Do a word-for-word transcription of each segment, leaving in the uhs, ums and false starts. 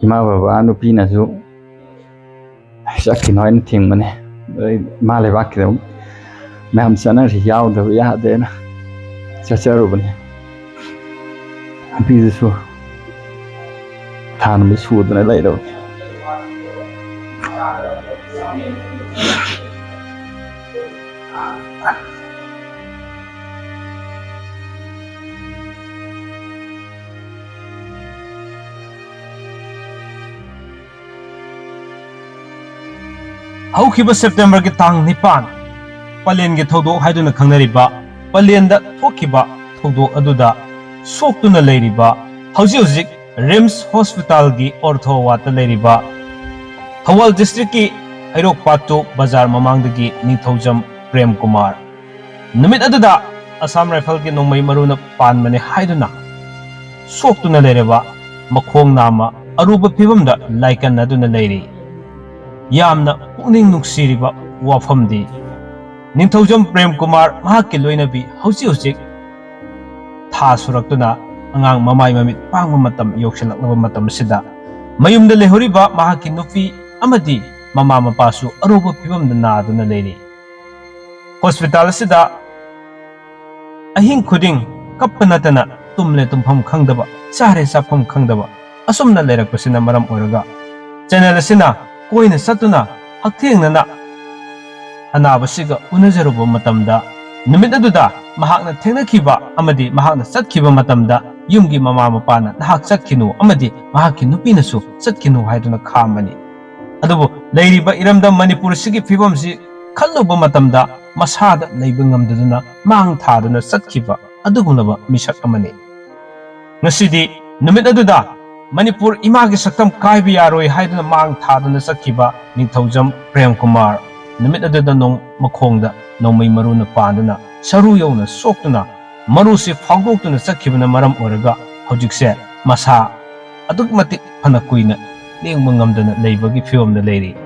ꯏꯃꯥ ꯕꯕꯥ ꯅꯨꯄꯤꯅꯁꯨ ꯆꯠꯈꯤꯅꯣ ꯍꯥꯏꯅ ꯊꯤꯡꯕꯅꯦ꯫ ꯑꯗꯩ ꯏꯃꯥ ꯂꯩꯕꯥꯛꯀꯤꯗꯃꯛ ꯃꯌꯥꯝ ꯆꯠꯅꯔꯤ, ꯌꯥꯎꯗꯕ ꯌꯥꯗꯦꯅ ꯆꯠꯆꯔꯨꯕꯅꯦ꯫ ꯅꯨꯄꯤꯗꯨꯁꯨ ꯊꯥ ꯅꯨꯃꯤꯠ ꯁꯨꯗꯅ ꯂꯩꯔꯕꯅꯦ꯫ ꯍꯧꯈꯤꯕ ꯁꯦꯞꯇꯦꯝꯕꯔꯒꯤ ꯇꯥꯡ ꯅꯤꯄꯥꯟ, ꯄꯂꯦꯟꯒꯤ ꯊꯧꯗꯣꯛ ꯍꯥꯏꯗꯨꯅ ꯈꯪꯅꯔꯤꯕ ꯄꯂꯦꯟꯗ ꯊꯣꯛꯈꯤꯕ ꯊꯧꯗꯣꯛ ꯑꯗꯨꯗ ꯁꯣꯛꯇꯨꯅ ꯂꯩꯔꯤꯕ, ꯍꯧꯖꯤꯛ ꯍꯧꯖꯤꯛ ꯔꯤꯝꯁ ꯍꯣꯁꯄꯤꯇꯥꯜꯒꯤ ꯑꯣꯔꯊꯣ ꯋꯥꯔꯗꯇ ꯂꯩꯔꯤꯕ, ꯊꯧꯕꯥꯜ ꯗꯤꯁꯇ꯭ꯔꯤꯛꯀꯤ ꯍꯩꯔꯣꯛ ꯄꯥꯠꯇꯨ ꯕꯖꯥꯔ ꯃꯃꯥꯡꯗꯒꯤ ꯅꯤꯡꯊꯧꯖꯝ ꯄ꯭ꯔꯦꯝ ꯀꯨꯃꯥꯔ, ꯅꯨꯃꯤꯠ ꯑꯗꯨꯗ ꯑꯁꯥꯝ ꯔꯥꯏꯐꯜꯒꯤ ꯅꯣꯡꯃꯩ ꯃꯔꯨꯅ ꯄꯥꯟꯕꯅꯤ ꯍꯥꯏꯗꯨꯅ ꯁꯣꯛꯇꯨꯅ ꯂꯩꯔꯕ, ꯃꯈꯣꯡ ꯅꯥꯝꯃ ꯑꯔꯨꯕ ꯐꯤꯕꯝꯗ ꯂꯥꯏꯀꯟꯅꯗꯨꯅ ꯂꯩꯔꯤ꯫ ꯌꯥꯝꯅ ꯄꯨꯛꯅꯤꯡ ꯅꯨꯡꯁꯤꯔꯤꯕ ꯋꯥꯐꯝꯗꯤ, ꯅꯤꯡꯊꯧꯖꯝ ꯄ꯭ꯔꯦꯝ ꯀꯨꯃꯥꯔ ꯃꯍꯥꯛꯀꯤ ꯂꯣꯏꯅꯕꯤ ꯍꯧꯖꯤꯛ ꯍꯧꯖꯤꯛ ꯊꯥ ꯁꯨꯔꯛꯇꯨꯅ ꯑꯉꯥꯡ ꯃꯃꯥꯏ ꯃꯃꯤꯠ ꯄꯥꯡꯕ ꯃꯇꯝ ꯌꯧꯁꯤꯜꯂꯛꯂꯕ ꯃꯇꯝ ꯑꯁꯤꯗ, ꯃꯌꯨꯝꯗ ꯂꯩꯍꯧꯔꯤꯕ ꯃꯍꯥꯛꯀꯤ ꯅꯨꯄꯤ ꯑꯃꯗꯤ ꯃꯃꯥ ꯃꯄꯥꯁꯨ ꯑꯔꯨꯕ ꯐꯤꯕꯝꯗ ꯅꯥꯗꯨꯅ ꯂꯩꯔꯤ꯫ ꯍꯣꯁꯄꯤꯇꯥꯜ ꯑꯁꯤꯗ ꯑꯍꯤꯡ ꯈꯨꯗꯤꯡ ꯀꯞꯄ ꯅꯠꯇꯅ ꯇꯨꯝꯂꯦ ꯇꯨꯝꯐꯝ ꯈꯪꯗꯕ, ꯆꯥꯔꯦ ꯆꯥꯐꯝ ꯈꯪꯗꯕ, ꯑꯁꯨꯝꯅ ꯂꯩꯔꯛꯄꯁꯤꯅ ꯃꯔꯝ ꯑꯣꯏꯔꯒ, ꯆꯦꯅꯦꯜ ꯑꯁꯤꯅ ꯀꯣꯏꯅ ꯆꯠꯇꯨꯅ ꯍꯛꯊꯦꯡꯅꯅ ꯑꯅꯥꯕꯁꯤꯒ ꯎꯅꯖꯔꯨꯕ ꯃꯇꯝꯗ, ꯅꯨꯃꯤꯠ ꯑꯗꯨꯗ ꯃꯍꯥꯛꯅ ꯊꯦꯡꯅꯈꯤꯕ ꯑꯃꯗꯤ ꯃꯍꯥꯛꯅ ꯆꯠꯈꯤꯕ ꯃꯇꯝꯗ, ꯌꯨꯝꯒꯤ ꯃꯃꯥ ꯃꯄꯥꯅ "ꯅꯍꯥꯛ ꯆꯠꯈꯤꯅꯨ" ꯑꯃꯗꯤ ꯃꯍꯥꯛꯀꯤ ꯅꯨꯄꯤꯅꯁꯨ "ꯆꯠꯈꯤꯅꯨ" ꯍꯥꯏꯗꯨꯅ ꯈꯥꯝꯕꯅꯤ꯫ ꯑꯗꯨꯕꯨ ꯂꯩꯔꯤꯕ ꯏꯔꯝꯗꯝ ꯃꯅꯤꯄꯨꯔ ꯑꯁꯤꯒꯤ ꯐꯤꯕꯝꯁꯤ ꯈꯜꯂꯨꯕ ꯃꯇꯝꯗ, ꯃꯁꯥꯗ ꯂꯩꯕ ꯉꯝꯗꯗꯨꯅ ꯃꯥꯡ ꯊꯥꯗꯨꯅ ꯆꯠꯈꯤꯕ ꯑꯗꯨꯒꯨꯝꯂꯕ ꯃꯤꯁꯛ ꯑꯃꯅꯤ꯫ ꯉꯁꯤꯗꯤ ꯅꯨꯃꯤꯠ ꯑꯗꯨꯗ ꯃꯅꯤꯄꯨꯔ ꯏꯃꯥꯒꯤ ꯁꯛꯇꯝ ꯀꯥꯏꯕ ꯌꯥꯔꯣꯏ ꯍꯥꯏꯗꯨꯅ ꯃꯥꯡ ꯊꯥꯗꯨꯅ ꯆꯠꯈꯤꯕ ꯅꯤꯡꯊꯧꯖꯝ ꯄ꯭ꯔꯦꯝ ꯀꯨꯃꯥꯔ, ꯅꯨꯃꯤꯠ ꯑꯗꯨꯗ ꯅꯣꯡ-, ꯃꯈꯣꯡꯗ ꯅꯣꯡꯃꯩ ꯃꯔꯨꯅ ꯄꯥꯟꯗꯨꯅ ꯁꯔꯨ ꯌꯧꯅ ꯁꯣꯛꯇꯨꯅ, ꯃꯔꯨꯁꯤ ꯐꯥꯎꯗꯣꯛꯇꯨꯅ ꯆꯠꯈꯤꯕꯅ ꯃꯔꯝ ꯑꯣꯏꯔꯒ, ꯍꯧꯖꯤꯛꯁꯦ ꯃꯁꯥ ꯑꯗꯨꯛꯀꯤ ꯃꯇꯤꯛ ꯐꯅ ꯀꯨꯏꯅ ꯂꯦꯡꯕ ꯉꯝꯗꯅ ꯂꯩꯕꯒꯤ ꯐꯤꯕꯝꯗ ꯂꯩꯔꯤ꯫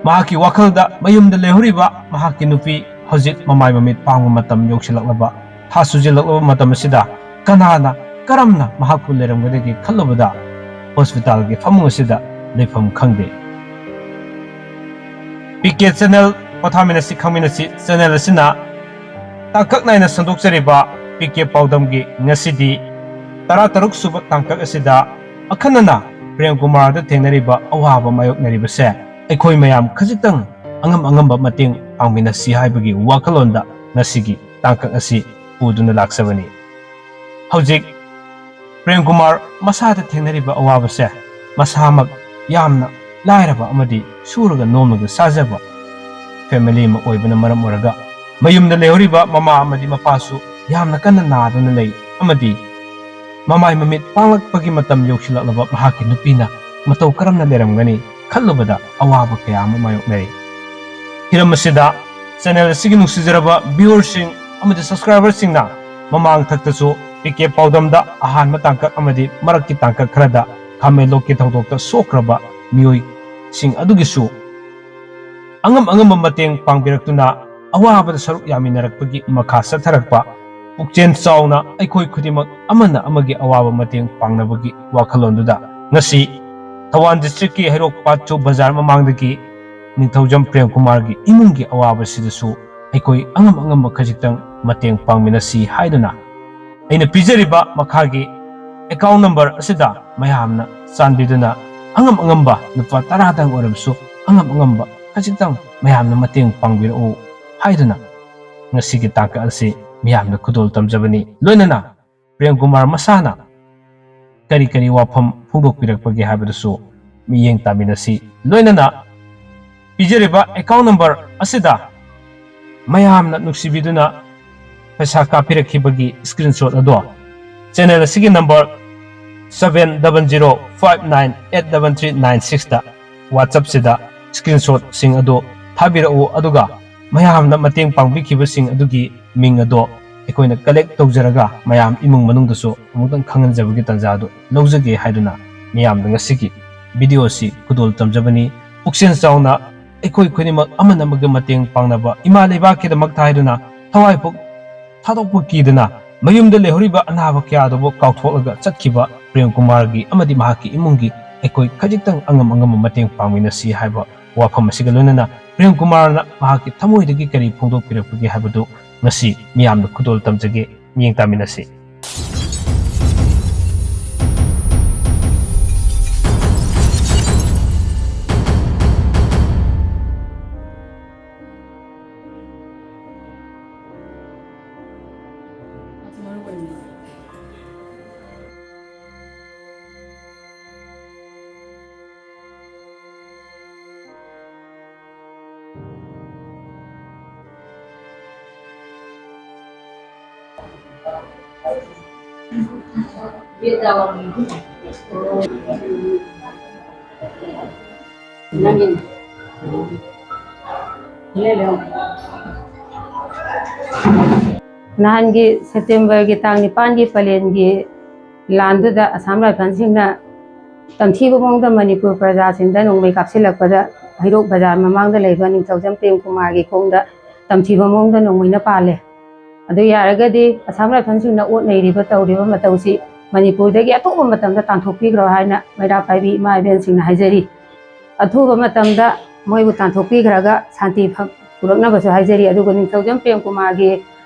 ꯃꯍꯥꯛꯀꯤ ꯋꯥꯈꯜꯗ ꯃꯌꯨꯝꯗ ꯂꯩꯍꯧꯔꯤꯕ ꯃꯍꯥꯛꯀꯤ ꯅꯨꯄꯤ ꯍꯧꯖꯤꯛ ꯃꯃꯥꯏ ꯃꯃꯤꯠ ꯄꯥꯡꯕ ꯃꯇꯝ ꯌꯧꯁꯤꯜꯂꯛꯂꯕ, ꯊꯥ ꯁꯨꯖꯤꯜꯂꯛꯂꯕ ꯃꯇꯝ ꯑꯁꯤꯗ ꯀꯅꯥꯅ, ꯀꯔꯝꯅ ꯃꯍꯥꯛꯄꯨ ꯂꯩꯔꯝꯒꯗꯒꯦ ꯈꯜꯂꯨꯕꯗ, ꯍꯣꯁꯄꯤꯇꯥꯜꯒꯤ ꯐꯃꯨꯡ ꯑꯁꯤꯗ ꯂꯩꯐꯝ ꯈꯪꯗꯦ꯫ ꯄꯤ ꯀꯦ ꯆꯦꯅꯦꯜ ꯄꯣꯊꯥꯃꯤꯟꯅꯁꯤ ꯈꯪꯃꯤꯟꯅꯁꯤ ꯆꯦꯅꯦꯜ ꯑꯁꯤꯅ ꯇꯥꯡꯀꯛ ꯅꯥꯏꯅ ꯁꯟꯗꯣꯛꯆꯔꯤꯕ ꯄꯤ ꯀꯦ ꯄꯥꯎꯗꯝꯒꯤ ꯉꯁꯤꯗꯤ ꯇꯔꯥꯇꯔꯨꯛ ꯁꯨꯕ ꯇꯥꯡꯀꯛ ꯑꯁꯤꯗ ꯑꯈꯟꯅꯅ ꯄ꯭ꯔꯦꯝ ꯀꯨꯃꯥꯔꯗ ꯊꯦꯡꯅꯔꯤꯕ ꯑꯋꯥꯕ ꯃꯥꯌꯣꯛꯅꯔꯤꯕꯁꯦ ꯑꯩꯈꯣꯏ ꯃꯌꯥꯝ ꯈꯖꯤꯛꯇꯪ ꯑꯉꯝ ꯑꯉꯝꯕ ꯃꯇꯦꯡ ꯄꯥꯡꯃꯤꯟꯅꯁꯤ ꯍꯥꯏꯕꯒꯤ ꯋꯥꯈꯜꯂꯣꯟꯗ ꯉꯁꯤꯒꯤ ꯇꯥꯡꯀꯛ ꯑꯁꯤ ꯄꯨꯗꯨꯅ ꯂꯥꯛꯆꯕꯅꯤ꯫ ꯍꯧꯖꯤꯛ ꯄ꯭ꯔꯦꯝ ꯀꯨꯃꯥꯔ ꯃꯁꯥꯗ ꯊꯦꯡꯅꯔꯤꯕ ꯑꯋꯥꯕꯁꯦ ꯃꯁꯥꯃꯛ ꯌꯥꯝꯅ ꯂꯥꯏꯔꯕ ꯑꯃꯗꯤ ꯁꯨꯔꯒ ꯅꯣꯝꯂꯒ ꯆꯥꯖꯕ ꯐꯦꯃꯤꯂꯤ ꯑꯃ ꯑꯣꯏꯕꯅ ꯃꯔꯝ ꯑꯣꯏꯔꯒ ꯃꯌꯨꯝꯗ ꯂꯩꯍꯧꯔꯤꯕ ꯃꯃꯥ ꯑꯃꯗꯤ ꯃꯄꯥꯁꯨ ꯌꯥꯝꯅ ꯀꯟꯅ ꯅꯥꯗꯨꯅ ꯂꯩ ꯑꯃꯗꯤ ꯃꯃꯥꯏ ꯃꯃꯤꯠ ꯄꯥꯡꯂꯛꯄꯒꯤ ꯃꯇꯝ ꯌꯧꯁꯤꯜꯂꯛꯂꯕ ꯃꯍꯥꯛꯀꯤ ꯅꯨꯄꯤꯅ ꯃꯇꯧ ꯀꯔꯝꯅ ꯂꯩꯔꯝꯒꯅꯤ ꯈꯜꯂꯨꯕꯗ ꯑꯋꯥꯕ ꯀꯌꯥ ꯑꯃ ꯃꯥꯌꯣꯛꯅꯔꯤ꯫ ꯍꯤꯔꯝ ꯑꯁꯤꯗ ꯆꯦꯅꯦꯜ ꯑꯁꯤꯒꯤ ꯅꯨꯡꯁꯤꯖꯔꯕ ꯚ꯭ꯌꯨꯋꯔꯁꯤꯡ ꯑꯃꯗꯤ ꯁꯕꯁꯀ꯭ꯔꯥꯏꯕꯔꯁꯤꯡꯅ ꯃꯃꯥꯡ ꯊꯛꯇꯁꯨ ꯄꯤ ꯀꯦ ꯄꯥꯎꯗꯝꯗ ꯑꯍꯥꯟꯕ ꯇꯥꯡꯀꯛ ꯑꯃꯗꯤ ꯃꯔꯛꯀꯤ ꯇꯥꯡꯀꯛ ꯈꯔꯗ ꯈꯥꯃꯦꯟꯂꯣꯛꯀꯤ ꯊꯧꯗꯣꯛꯇ ꯁꯣꯛꯈ꯭ꯔꯕ ꯃꯤꯑꯣꯏꯁꯤꯡ ꯑꯗꯨꯒꯤꯁꯨ ꯑꯉꯝ ꯑꯉꯝꯕ ꯃꯇꯦꯡ ꯄꯥꯡꯕꯤꯔꯛꯇꯨꯅ ꯑꯋꯥꯕꯗ ꯁꯔꯨꯛ ꯌꯥꯃꯤꯟꯅꯔꯛꯄꯒꯤ ꯃꯈꯥ ꯆꯠꯊꯔꯛꯄ ꯄꯨꯛꯆꯦꯜ ꯆꯥꯎꯅ ꯑꯩꯈꯣꯏ ꯈꯨꯗꯤꯡꯃꯛ ꯑꯃꯅ ꯑꯃꯒꯤ ꯑꯋꯥꯕ ꯃꯇꯦꯡ ꯄꯥꯡꯅꯕꯒꯤ ꯋꯥꯈꯜꯂꯣꯟꯗꯨꯗ ꯉꯁꯤ ꯊꯧꯕꯥꯜ ꯗꯤꯁꯇ꯭ꯔꯤꯛꯀꯤ ꯍꯩꯔꯣꯛ ꯄꯥꯠꯁꯣ ꯕꯖꯥꯔ ꯃꯃꯥꯡꯗꯒꯤ ꯅꯤꯡꯊꯧꯖꯝ ꯄ꯭ꯔꯦꯝ ꯀꯨꯃꯥꯔꯒꯤ ꯏꯃꯨꯡꯒꯤ ꯑꯋꯥꯕꯁꯤꯗꯁꯨ ꯑꯩꯈꯣꯏ ꯑꯉꯝ ꯑꯉꯝꯕ ꯈꯖꯤꯛꯇꯪ ꯃꯇꯦꯡ ꯄꯥꯡꯃꯤꯟꯅꯁꯤ ꯍꯥꯏꯗꯨꯅ ꯑꯩꯅ ꯄꯤꯖꯔꯤꯕ ꯃꯈꯥꯒꯤ ꯑꯦꯀꯥꯎꯟ ꯅꯝꯕꯔ ꯑꯁꯤꯗ ꯃꯌꯥꯝꯅ ꯆꯥꯟꯕꯤꯗꯨꯅ ꯑꯉꯝ ꯑꯉꯝꯕ ꯂꯨꯄꯥ ꯇꯔꯥꯗꯪ ꯑꯣꯏꯔꯕꯁꯨ ꯑꯉꯝ ꯑꯉꯝꯕ ꯈꯖꯤꯛꯇꯪ ꯃꯌꯥꯝꯅ ꯃꯇꯦꯡ ꯄꯥꯡꯕꯤꯔꯛꯎ ꯍꯥꯏꯗꯨꯅ ꯉꯁꯤꯒꯤ ꯇꯥꯡꯀꯛ ꯑꯁꯤ ꯃꯤꯌꯥꯝꯗ ꯈꯨꯗꯣꯜ ꯇꯝꯖꯕꯅꯤ꯫ ꯂꯣꯏꯅꯅ ꯄ꯭ꯔꯦꯝ ꯀꯨꯃꯥꯔ ꯃꯁꯥꯅ ꯀꯔꯤ ꯀꯔꯤ ꯋꯥꯐꯝ ꯐꯣꯡꯗꯣꯛꯄꯤꯔꯛꯄꯒꯦ ꯍꯥꯏꯕꯗꯨꯁꯨ ꯃꯤꯠꯌꯦꯡ ꯇꯥꯃꯤꯟꯅꯁꯤ꯫ ꯂꯣꯏꯅꯅ ꯄꯤꯖꯔꯤꯕ ꯑꯦꯀꯥꯎꯟ ꯅꯝꯕꯔ ꯑꯁꯤꯗ ꯃꯌꯥꯝꯅ ꯅꯨꯡꯁꯤꯕꯤꯗꯨꯅ ꯄꯩꯁꯥ ꯀꯥꯞꯄꯤꯔꯛꯈꯤꯕꯒꯤ ꯁ꯭ꯀ꯭ꯔꯤꯟꯁꯣꯠ ꯑꯗꯣ ꯆꯦꯅꯦꯜ ꯑꯁꯤꯒꯤ number seven double zero five nine eight double three nine ꯁꯤꯛꯁꯇ WhatsAppꯁꯤꯗ ꯁ꯭ꯀ꯭ꯔꯤꯟꯁꯣꯠꯁꯤꯡ ꯑꯗꯨ ꯊꯥꯕꯤꯔꯛꯎ, ꯑꯗꯨꯒ ꯃꯌꯥꯝꯅ ꯃꯇꯦꯡ ꯄꯥꯡꯕꯤꯈꯤꯕꯁꯤꯡ ꯑꯗꯨꯒꯤ ꯃꯤꯡ ꯑꯗꯣ ꯑꯩꯈꯣꯏꯅ ꯀꯂꯦꯛ ꯇꯧꯖꯔꯒ ꯃꯌꯥꯝ ꯏꯃꯨꯡ ꯃꯅꯨꯡꯗꯁꯨ ꯑꯃꯨꯛꯇꯪ ꯈꯪꯍꯟꯖꯕꯒꯤ ꯇꯥꯟꯖꯥ ꯑꯗꯨ ꯂꯧꯖꯒꯦ ꯍꯥꯏꯗꯨꯅ ꯃꯤꯌꯥꯝꯗ ꯉꯁꯤꯒꯤ ꯚꯤꯗꯤꯑꯣ ꯑꯁꯤ ꯈꯨꯗꯣꯜ ꯇꯝꯖꯕꯅꯤ꯫ ꯄꯨꯛꯆꯦꯜ ꯆꯥꯎꯅ ꯑꯩꯈꯣꯏ ꯈꯨꯗꯤꯡꯃꯛ ꯑꯃꯅ ꯑꯃꯒ ꯃꯇꯦꯡ ꯄꯥꯡꯅꯕ, ꯏꯃꯥ ꯂꯩꯕꯥꯛꯀꯤꯗꯃꯛꯇ ꯍꯥꯏꯗꯨꯅ ꯊꯋꯥꯏ ꯄꯨꯛ ꯊꯥꯗꯣꯛꯄ ꯀꯤꯗꯅ ꯃꯌꯨꯝꯗ ꯂꯩꯍꯧꯔꯤꯕ ꯑꯅꯥꯕ ꯀꯌꯥꯗꯨꯕꯨ ꯀꯥꯎꯊꯣꯛꯂꯒ ꯆꯠꯈꯤꯕ ꯄ꯭ꯔꯦꯝ ꯀꯨꯃꯥꯔꯒꯤ ꯑꯃꯗꯤ ꯃꯍꯥꯛꯀꯤ ꯏꯃꯨꯡꯒꯤ ꯑꯩꯈꯣꯏ ꯈꯖꯤꯛꯇꯪ ꯑꯉꯝ ꯑꯉꯝꯕ ꯃꯇꯦꯡ ꯄꯥꯡꯃꯤꯟꯅꯁꯤ ꯍꯥꯏꯕ ꯋꯥꯐꯝ ꯑꯁꯤꯒ ꯂꯣꯏꯅꯅ ꯄ꯭ꯔꯦꯝ ꯀꯨꯃꯥꯔꯅ ꯃꯍꯥꯛꯀꯤ ꯊꯃꯣꯏꯗꯒꯤ ꯀꯔꯤ ꯐꯣꯡꯗꯣꯛꯄꯤꯔꯛꯄꯒꯦ ꯍꯥꯏꯕꯗꯨ ꯉꯁꯤ ꯃꯤꯌꯥꯝꯅ ꯈꯨꯗꯣꯜ ꯇꯝꯖꯒꯦ, ꯃꯤꯠꯌꯦꯡ ꯇꯥꯃꯤꯟꯅꯁꯤ꯫ ꯅꯍꯥꯟꯒꯤ ꯁꯦꯞꯇꯦꯝꯕꯔꯒꯤ ꯇꯥꯡ ꯅꯤꯄꯥꯟꯒꯤ ꯄꯂꯦꯟꯒꯤ ꯂꯥꯟꯗꯨꯗ ꯑꯁꯥꯝ ꯔꯥꯏꯐꯜꯁꯤꯡꯅ ꯇꯝꯊꯤꯕ ꯃꯑꯣꯡꯗ ꯃꯅꯤꯄꯨꯔ ꯄ꯭ꯔꯖꯥꯁꯤꯡꯗ ꯅꯣꯡꯃꯩ ꯀꯥꯞꯁꯤꯜꯂꯛꯄꯗ ꯍꯩꯔꯣꯛ ꯕꯖꯥꯔ ꯃꯃꯥꯡꯗ ꯂꯩꯕ ꯅꯤꯡꯊꯧꯖꯝ ꯄ꯭ꯔꯦꯝ ꯀꯨꯃꯥꯔꯒꯤ ꯈꯣꯡꯗ ꯇꯝꯊꯤꯕ ꯃꯑꯣꯡꯗ ꯅꯣꯡꯃꯩꯅ ꯄꯥꯜꯂꯦ꯫ ꯑꯗꯨ ꯌꯥꯔꯒꯗꯤ ꯑꯁꯥꯝ ꯔꯥꯏꯐꯜꯁꯤꯡꯅ ꯑꯣꯠ ꯅꯩꯔꯤꯕ ꯇꯧꯔꯤꯕ ꯃꯇꯧꯁꯤ ꯃꯅꯤꯄꯨꯔꯗꯒꯤ ꯑꯊꯨꯕ ꯃꯇꯝꯗ ꯇꯥꯟꯊꯣꯛꯄꯤꯈ꯭ꯔꯣ ꯍꯥꯏꯅ ꯃꯩꯔꯥ ꯄꯥꯏꯕꯤ ꯏꯃꯥ ꯏꯕꯦꯟꯁꯤꯡꯅ ꯍꯥꯏꯖꯔꯤ꯫ ꯑꯊꯨꯕ ꯃꯇꯝꯗ ꯃꯣꯏꯕꯨ ꯇꯥꯟꯊꯣꯛꯄꯤꯈ꯭ꯔꯒ ꯁꯥꯟꯇꯤ ꯐ-, ꯄꯨꯔꯛꯅꯕꯁꯨ ꯍꯥꯏꯖꯔꯤ꯫ ꯑꯗꯨꯒ ꯅꯤꯡꯊꯧꯖꯝ ꯄ꯭ꯔꯦꯝ ꯀꯨꯃꯥꯔꯒꯤ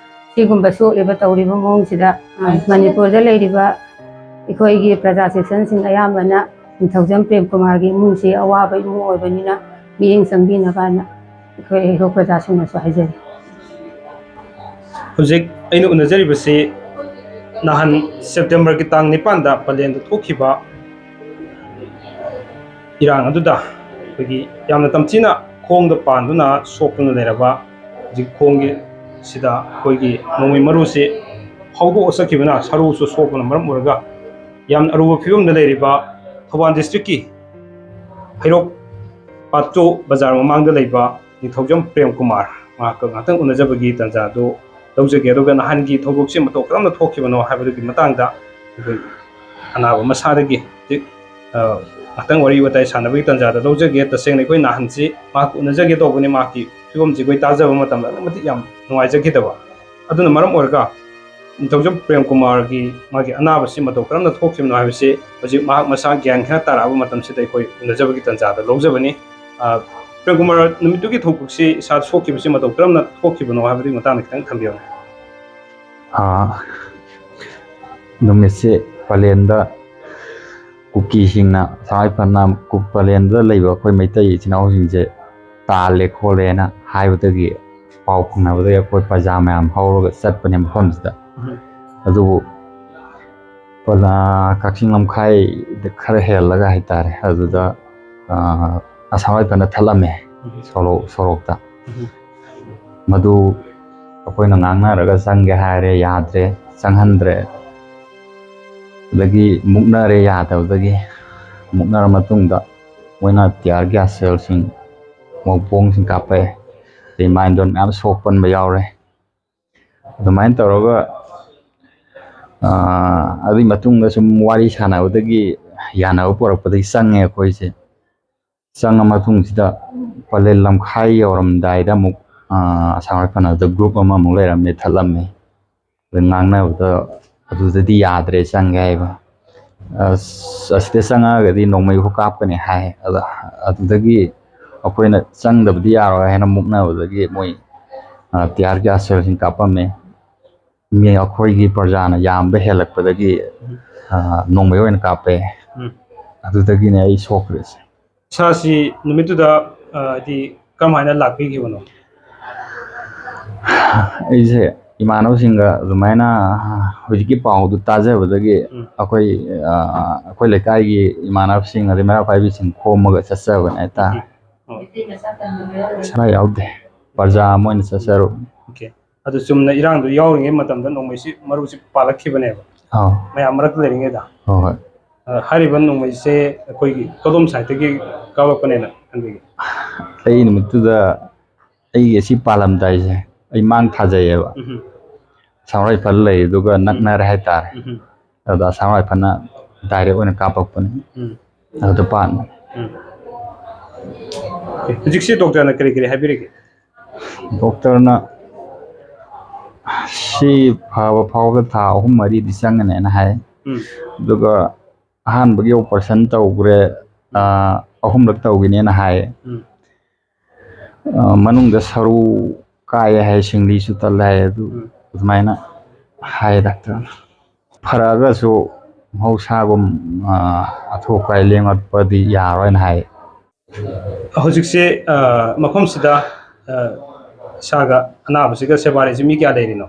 ꯁꯤꯒꯨꯝꯕ ꯁꯣꯛꯂꯤꯕ ꯇꯧꯔꯤꯕ ꯃꯑꯣꯡꯁꯤꯗ, ꯑ, ꯃꯅꯤꯄꯨꯔꯗ ꯂꯩꯔꯤꯕ ꯑꯩꯈꯣꯏꯒꯤ ꯄ꯭ꯔꯖꯥ ꯁꯦꯛꯁꯟꯁꯤꯡ ꯑꯌꯥꯝꯕꯅ ꯅꯤꯡꯊꯧꯖꯝ ꯄ꯭ꯔꯦꯝ ꯀꯨꯃꯥꯔꯒꯤ ꯏꯃꯨꯡꯁꯤ ꯑꯋꯥꯕ ꯏꯃꯨꯡ ꯑꯣꯏꯕꯅꯤꯅ ꯃꯤꯠꯌꯦꯡ ꯆꯪꯕꯤꯅꯕ ꯍꯥꯏꯅ ꯑꯩꯈꯣꯏ ꯍꯩꯔꯣꯛ ꯄ꯭ꯔꯖꯥꯁꯤꯡꯅꯁꯨ ꯍꯥꯏꯖꯔꯤ꯫ ꯍꯧꯖꯤꯛ ꯑꯩꯅ ꯎꯅꯖꯔꯤꯕꯁꯤ ꯅꯍꯥꯟ ꯁꯦꯞꯇꯦꯝꯕꯔꯒꯤ ꯇꯥꯡ ꯅꯤꯄꯥꯟꯗ ꯄꯂꯦꯟꯗ ꯊꯣꯛꯈꯤꯕ ꯏꯔꯥꯡ ꯑꯗꯨꯗ ꯑꯩꯈꯣꯏꯒꯤ ꯌꯥꯝꯅ ꯇꯝꯊꯤꯅ ꯈꯣꯡꯗ ꯄꯥꯟꯗꯨꯅ ꯁꯣꯛꯇꯨꯅ ꯂꯩꯔꯕ ꯍꯧꯖꯤꯛ ꯈꯣꯡꯒꯤ ꯁꯤꯗ ꯑꯩꯈꯣꯏꯒꯤ ꯅꯣꯡꯃꯩ ꯃꯔꯨꯁꯤ ꯍꯧꯗꯣꯛꯑ ꯆꯠꯈꯤꯕꯅ ꯁꯔꯨꯁꯨ ꯁꯣꯛꯄꯅ ꯃꯔꯝ ꯑꯣꯏꯔꯒ ꯌꯥꯝꯅ ꯑꯔꯨꯕ ꯐꯤꯕꯝꯗ ꯂꯩꯔꯤꯕ ꯊꯧꯕꯥꯜ ꯗꯤꯁꯇ꯭ꯔꯤꯛꯀꯤ ꯍꯩꯔꯣꯛ ꯄꯥꯠꯆꯣ ꯕꯖꯥꯔ ꯃꯃꯥꯡꯗ ꯂꯩꯕ ꯅꯤꯡꯊꯧꯖꯝ ꯄ꯭ꯔꯦꯝ ꯀꯨꯃꯥꯔ ꯃꯍꯥꯛꯀ ꯉꯥꯛꯇꯪ ꯎꯅꯖꯕꯒꯤ ꯇꯥꯟꯖꯥ ꯑꯗꯨ ꯂꯧꯖꯒꯦ꯫ ꯑꯗꯨꯒ ꯅꯍꯥꯟꯒꯤ ꯊꯧꯗꯣꯛꯁꯤ ꯃꯇꯧ ꯀꯔꯝꯅ ꯊꯣꯛꯈꯤꯕꯅꯣ ꯍꯥꯏꯕꯗꯨꯒꯤ ꯃꯇꯥꯡꯗ ꯑꯩꯈꯣꯏ ꯑꯅꯥꯕ ꯃꯁꯥꯗꯒꯤ ꯍꯧꯖꯤꯛ, ꯑ, ꯉꯥꯛꯇꯪ ꯋꯥꯔꯤ ꯋꯥꯇꯥꯏ ꯁꯥꯟꯅꯕꯒꯤ ꯇꯥꯟꯖꯥꯗ ꯂꯧꯖꯒꯦ꯫ ꯇꯁꯦꯡꯅ ꯑꯩꯈꯣꯏ ꯅꯍꯥꯟꯁꯤ ꯃꯍꯥꯛꯀ ꯎꯅꯖꯒꯦ ꯇꯧꯕꯅꯤ꯫ ꯃꯍꯥꯛꯀꯤ ꯐꯤꯕꯝꯁꯤ ꯑꯩꯈꯣꯏ ꯇꯥꯖꯕ ꯃꯇꯝꯗ ꯑꯗꯨꯛꯀꯤ ꯃꯇꯤꯛ ꯌꯥꯝ ꯅꯨꯡꯉꯥꯏꯖꯈꯤꯗꯕ꯫ ꯑꯗꯨꯅ ꯃꯔꯝ ꯑꯣꯏꯔꯒ ꯅꯤꯡꯊꯧꯖꯝ ꯄ꯭ꯔꯦꯝ ꯀꯨꯃꯥꯔꯒꯤ ꯃꯥꯒꯤ ꯑꯅꯥꯕꯁꯤ ꯃꯇꯧ ꯀꯔꯝꯅ ꯊꯣꯛꯈꯤꯕꯅꯣ ꯍꯥꯏꯕꯁꯤ ꯍꯧꯖꯤꯛ ꯃꯍꯥꯛ ꯃꯁꯥ ꯒ꯭ꯌꯥꯟ ꯈꯔ ꯇꯥꯔꯛꯑꯕ ꯃꯇꯝꯁꯤꯗ ꯑꯩꯈꯣꯏ ꯎꯅꯖꯕꯒꯤ ꯇꯥꯟꯖꯥꯗ ꯂꯧꯖꯕꯅꯤ꯫ ꯑ, ꯄ꯭ꯔꯦꯝ ꯀꯨꯃꯥꯔ, ꯅꯨꯃꯤꯠꯇꯨꯒꯤ ꯊꯧꯗꯣꯛꯁꯤ ꯏꯁꯥ ꯁꯣꯛꯈꯤꯕꯁꯤ ꯃꯇꯧ ꯀꯔꯝꯅ ꯊꯣꯛꯈꯤꯕꯅꯣ ꯍꯥꯏꯕꯗꯨꯒꯤ ꯃꯇꯥꯡꯗ ꯈꯤꯇꯪ ꯊꯝꯕꯤꯌꯨꯅꯦ꯫ ꯑꯥ, ꯅꯨꯃꯤꯠꯁꯦ ꯄꯂꯦꯟꯗ ꯀꯨꯀꯤꯁꯤꯡꯅ ꯁꯉꯥꯏ ꯐꯅ ꯀꯨ-, ꯄꯂꯦꯟꯗ ꯂꯩꯕ ꯑꯩꯈꯣꯏ ꯃꯩꯇꯩ ꯏꯆꯤꯟ ꯏꯅꯥꯎꯁꯤꯡꯁꯦ ꯇꯥꯜꯂꯦ ꯈꯣꯠꯂꯦꯅ ꯍꯥꯏꯕꯗꯒꯤ, ꯄꯥꯎ ꯐꯪꯅꯕꯗꯒꯤ ꯑꯩꯈꯣꯏ ꯄ꯭ꯔꯖꯥ ꯃꯌꯥꯝ ꯍꯧꯔꯒ ꯆꯠꯄꯅꯦ ꯃꯐꯝꯁꯤꯗ꯫ ꯎꯝ꯫ ꯑꯗꯨꯕꯨ ꯄꯂꯥ-, ꯀꯛꯆꯤꯡ ꯂꯝꯈꯥꯏꯗ ꯈꯔ ꯍꯦꯜꯂꯒ ꯍꯥꯏꯇꯥꯔꯦ, ꯑꯗꯨꯗ, ꯑ, ꯑꯁꯥꯝ ꯔꯥꯏꯐꯜꯅ ꯊꯠꯂꯝꯃꯦ꯫ ꯎꯝ꯫ ꯁꯣꯔꯣꯛ-, ꯁꯣꯔꯣꯛꯇ꯫ ꯎꯝ꯫ ꯃꯗꯨ ꯑꯩꯈꯣꯏꯅ ꯉꯥꯡꯅꯔꯒ ꯆꯪꯒꯦ ꯍꯥꯏꯔꯦ, ꯌꯥꯗ꯭ꯔꯦ, ꯆꯪꯍꯟꯗ꯭ꯔꯦ꯫ ꯑꯗꯒꯤ ꯃꯨꯛꯅꯔꯦ, ꯌꯥꯗꯕꯗꯒꯤ ꯃꯨꯛꯅꯔ ꯃꯇꯨꯡꯗ ꯃꯣꯏꯅ tear gas shellꯁꯤꯡ, ꯃꯣꯔꯣꯛ ꯕꯣꯝꯁꯤꯡ ꯀꯥꯞꯄꯛꯑꯦ꯫ ꯑꯗꯩ ꯃꯥꯏꯟꯗꯣꯟ ꯃꯌꯥꯝ ꯁꯣꯛ ꯄꯟꯕ ꯌꯥꯎꯔꯦ꯫ ꯑꯗꯨꯃꯥꯏꯅ ꯇꯧꯔꯒ, ꯑꯥ, ꯑꯗꯨꯒꯤ ꯃꯇꯨꯡꯗ ꯁꯨꯝ ꯋꯥꯔꯤ ꯁꯥꯟꯅꯕꯗꯒꯤ, ꯌꯥꯅꯕ ꯄꯨꯔꯛꯄꯗꯒꯤ ꯆꯪꯉꯦ ꯑꯩꯈꯣꯏꯁꯦ꯫ ꯆꯪꯉ ꯃꯇꯨꯡꯁꯤꯗ ꯄꯂꯦꯜ ꯂꯝꯈꯥꯏ ꯌꯧꯔꯝꯗꯥꯏꯗ ꯑꯃꯨꯛ, ꯑꯥ, ꯑꯁꯥꯝ ꯔꯥꯏꯐꯜ ꯑꯗꯨꯗ group ꯑꯃꯃꯨꯛ ꯂꯩꯔꯝꯃꯦ, ꯊꯠꯂꯝꯃꯦ꯫ ꯑꯗ ꯉꯥꯡꯅꯕꯗ ꯑꯗꯨꯗꯗꯤ ꯌꯥꯗ꯭ꯔꯦ, ꯆꯪꯒꯦ ꯍꯥꯏꯕ꯫ ꯑꯁ, ꯑꯁꯤꯗ ꯆꯪꯉꯛꯑꯒꯗꯤ ꯅꯣꯡꯃꯩ ꯐꯥꯎ ꯀꯥꯞꯀꯅꯤ ꯍꯥꯏ꯫ ꯑꯗ ꯑꯗꯨꯗꯒꯤ ꯑꯩꯈꯣꯏꯅ ꯆꯪꯗꯕꯗꯤ ꯌꯥꯔꯣꯏ ꯍꯥꯏꯅ ꯃꯨꯛꯅꯕꯗꯒꯤ ꯃꯣꯏ, ꯑ, tear gas shellꯁꯤꯡ ꯀꯥꯞꯄꯝꯃꯦ꯫ ꯃꯤ ꯑꯩꯈꯣꯏꯒꯤ ꯄ꯭ꯔꯖꯥꯅ ꯌꯥꯝꯕ ꯍꯦꯜꯂꯛꯄꯗꯒꯤ, ꯑ, ꯅꯣꯡꯃꯩ ꯑꯣꯏꯅ ꯀꯥꯞꯄꯦ꯫ ꯎꯝ꯫ ꯑꯗꯨꯗꯒꯤꯅꯦ ꯑꯩ ꯁꯣꯛꯈ꯭ꯔꯤꯁꯦ꯫ ꯏꯁꯥꯁꯤ ꯅꯨꯃꯤꯠꯇꯨꯗ, ꯑ, ꯍꯥꯏꯗꯤ ꯀꯔꯝ ꯍꯥꯏꯅ ꯂꯥꯛꯄꯤꯈꯤꯕꯅꯣ? ꯑꯩꯁꯦ ꯏꯃꯥꯟꯅꯕꯁꯤꯡꯒ ꯑꯗꯨꯃꯥꯏꯅ ꯍꯧꯖꯤꯛꯀꯤ ꯄꯥꯎꯗꯨ ꯇꯥꯖꯕꯗꯒꯤ ꯎꯝ꯫ ꯑꯩꯈꯣꯏ, ꯑ, ꯑꯩꯈꯣꯏ ꯂꯩꯀꯥꯏꯒꯤ ꯏꯃꯥꯟꯅꯕꯁꯤꯡ ꯑꯗꯩ ꯃꯩꯔꯥ ꯄꯥꯏꯕꯤꯁꯤꯡ ꯈꯣꯝꯃꯒ ꯆꯠꯆꯕꯅꯦ ꯍꯥꯏꯇꯥꯔꯦ꯫ ꯎꯝ꯫ ꯑꯣ꯫ ꯁꯔꯥ ꯌꯥꯎꯗꯦ, ꯄ꯭ꯔꯖꯥ ꯑꯃ ꯑꯣꯏꯅ ꯆꯠꯆꯔꯨ꯫ OK꯫ ꯑꯗꯨ ꯆꯨꯝꯅ ꯏꯔꯥꯡꯗꯨ ꯌꯥꯎꯔꯤꯉꯩ ꯃꯇꯝꯗ ꯅꯣꯡꯃꯩꯁꯤ ꯃꯔꯨꯁꯤ ꯄꯥꯜꯂꯛꯈꯤꯕꯅꯦꯕ꯫ ꯑꯥꯎ꯫ ꯃꯌꯥꯝ ꯃꯔꯛꯇ ꯂꯩꯔꯤꯉꯩꯗ꯫ ꯍꯣꯏ, ꯍꯣꯏ꯫ ꯑ, ꯍꯥꯏꯔꯤꯕ ꯅꯣꯡꯃꯩꯁꯦ ꯑꯩꯈꯣꯏꯒꯤ ꯀꯗꯣꯝ side ꯇꯒꯤ ꯀꯥꯞꯂꯛꯄꯅꯦꯅ ꯈꯟꯕꯤꯒꯦ? ꯑꯩ ꯅꯨꯃꯤꯠꯇꯨꯗ ꯑꯩꯒꯤ ꯑꯁꯤ ꯄꯥꯜꯂꯝꯗꯥꯏꯁꯦ ꯑꯩ ꯃꯥꯡ ꯊꯥꯖꯩꯌꯦꯕ꯫ ꯎꯝ꯫ ꯑꯁꯥꯝ ꯔꯥꯏꯐꯜ ꯂꯩ, ꯑꯗꯨꯒ ꯎꯝ꯫ ꯅꯛꯅꯔꯦ ꯍꯥꯏꯇꯥꯔꯦ꯫ ꯎꯝ꯫ ꯑꯗ ꯑꯁꯥꯝ ꯔꯥꯏꯐꯜꯅ direct ꯑꯣꯏꯅ ꯀꯥꯞꯄꯛꯄꯅꯦ꯫ ꯎꯝ꯫ ꯑꯗꯨꯗ ꯄꯥꯟꯕꯅꯦ꯫ ꯎꯝ꯫ OK꯫ ꯍꯧꯖꯤꯛꯁꯦ doctor ꯅ ꯀꯔꯤ ꯀꯔꯤ ꯍꯥꯏꯕꯤꯔꯤꯒꯦ? Doctor ꯅ ꯁꯤ ꯐꯕ ꯐꯥꯎꯕꯗ ꯊꯥ ꯑꯍꯨꯝ ꯃꯔꯤꯗꯤ ꯆꯪꯒꯅꯦꯅ ꯍꯥꯏ꯫ ꯎꯝ꯫ ꯑꯗꯨꯒ ꯑꯍꯥꯟꯕꯒꯤ ꯑꯣꯄꯔꯦꯁꯟ ꯇꯧꯈ꯭ꯔꯦ, ꯑꯍꯨꯝꯂꯛ ꯇꯧꯈꯤꯅꯦꯅ ꯍꯥꯏ꯫ ꯎꯝ꯫ ꯃꯅꯨꯡꯗ ꯁꯔꯨ ꯀꯥꯏ ꯍꯥꯏ, ꯁꯤꯡꯂꯤꯁꯨ ꯇꯠꯂꯦ ꯍꯥꯏ꯫ ꯑꯗꯨ ꯑꯗꯨꯃꯥꯏꯅ ꯍꯥꯏ ꯗꯥꯛꯇꯔꯅ꯫ ꯐꯔꯛꯑꯒꯁꯨ ꯃꯍꯧꯁꯥꯒꯨꯝ ꯑꯊꯨ ꯑꯀꯥꯏ ꯂꯦꯡꯉꯛꯄꯗꯤ ꯌꯥꯔꯣꯏꯅ ꯍꯥꯏ꯫ ꯍꯧꯖꯤꯛꯁꯦ ꯃꯐꯝꯁꯤꯗ ꯏꯁꯥꯒ ꯑꯅꯥꯕꯁꯤꯒ ꯁꯦꯕꯥꯔꯤꯁꯤ ꯃꯤ ꯀꯌꯥ ꯂꯩꯔꯤꯅꯣ?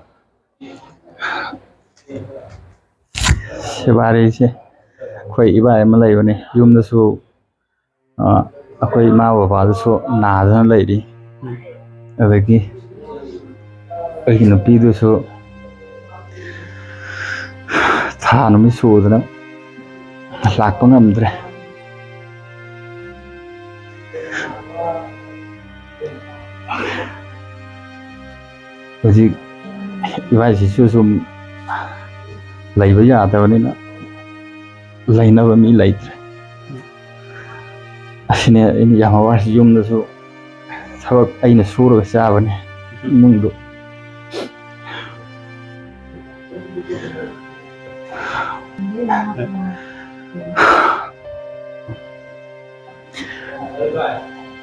ꯁꯦꯕꯥꯔꯤꯁꯦ ꯑꯩꯈꯣꯏ ꯏꯕꯥꯏ ꯑꯃ ꯂꯩꯕꯅꯤ꯫ ꯌꯨꯝꯗꯁꯨ ꯑꯩꯈꯣꯏ ꯏꯃꯥ ꯕꯕꯥꯗꯨꯁꯨ ꯅꯥꯗꯅ ꯂꯩꯔꯤ꯫ ꯑꯗꯒꯤ ꯑꯩꯒꯤ ꯅꯨꯄꯤꯗꯨꯁꯨ ꯊꯥ ꯅꯨꯃꯤꯠ ꯁꯨꯗꯅ ꯂꯥꯛꯄ ꯉꯝꯗ꯭ꯔꯦ꯫ ꯍꯧꯖꯤꯛ ꯏꯕꯥꯏꯁꯤꯁꯨ ꯁꯨꯝ ꯂꯩꯕ ꯌꯥꯗꯕꯅꯤꯅ ꯂꯩꯅꯕ ꯃꯤ ꯂꯩꯇ꯭ꯔꯦ꯫ ꯑꯁꯤꯅꯦ ꯑꯩꯅ ꯌꯥꯝ ꯋꯥꯔꯤꯁꯤ꯫ ꯌꯨꯝꯗꯁꯨ ꯊꯕꯛ ꯑꯩꯅ ꯁꯨꯔꯒ ꯆꯥꯕꯅꯦ ꯏꯃꯨꯡꯗꯣ꯫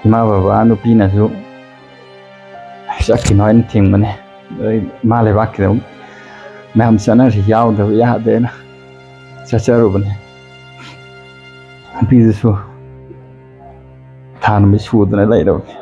ꯏꯃꯥ ꯕꯕꯥ ꯅꯨꯄꯤꯅꯁꯨ ꯆꯠꯈꯤꯅꯣ ꯍꯥꯏꯅ ꯊꯤꯡꯕꯅꯦ꯫ ꯑꯩ ꯏꯃꯥ ꯂꯩꯕꯥꯛꯀꯤꯗꯃꯛ ꯃꯌꯥꯝ ꯆꯠꯅꯔꯤ, ꯌꯥꯎꯗꯕ ꯌꯥꯗꯦꯅ ꯆꯠꯆꯔꯨꯕꯅꯦ꯫ ꯅꯨꯄꯤꯗꯨꯁꯨ ꯊꯥ ꯅꯨꯃꯤꯠ ꯁꯨꯗꯅ ꯂꯩꯔꯕꯅꯦ꯫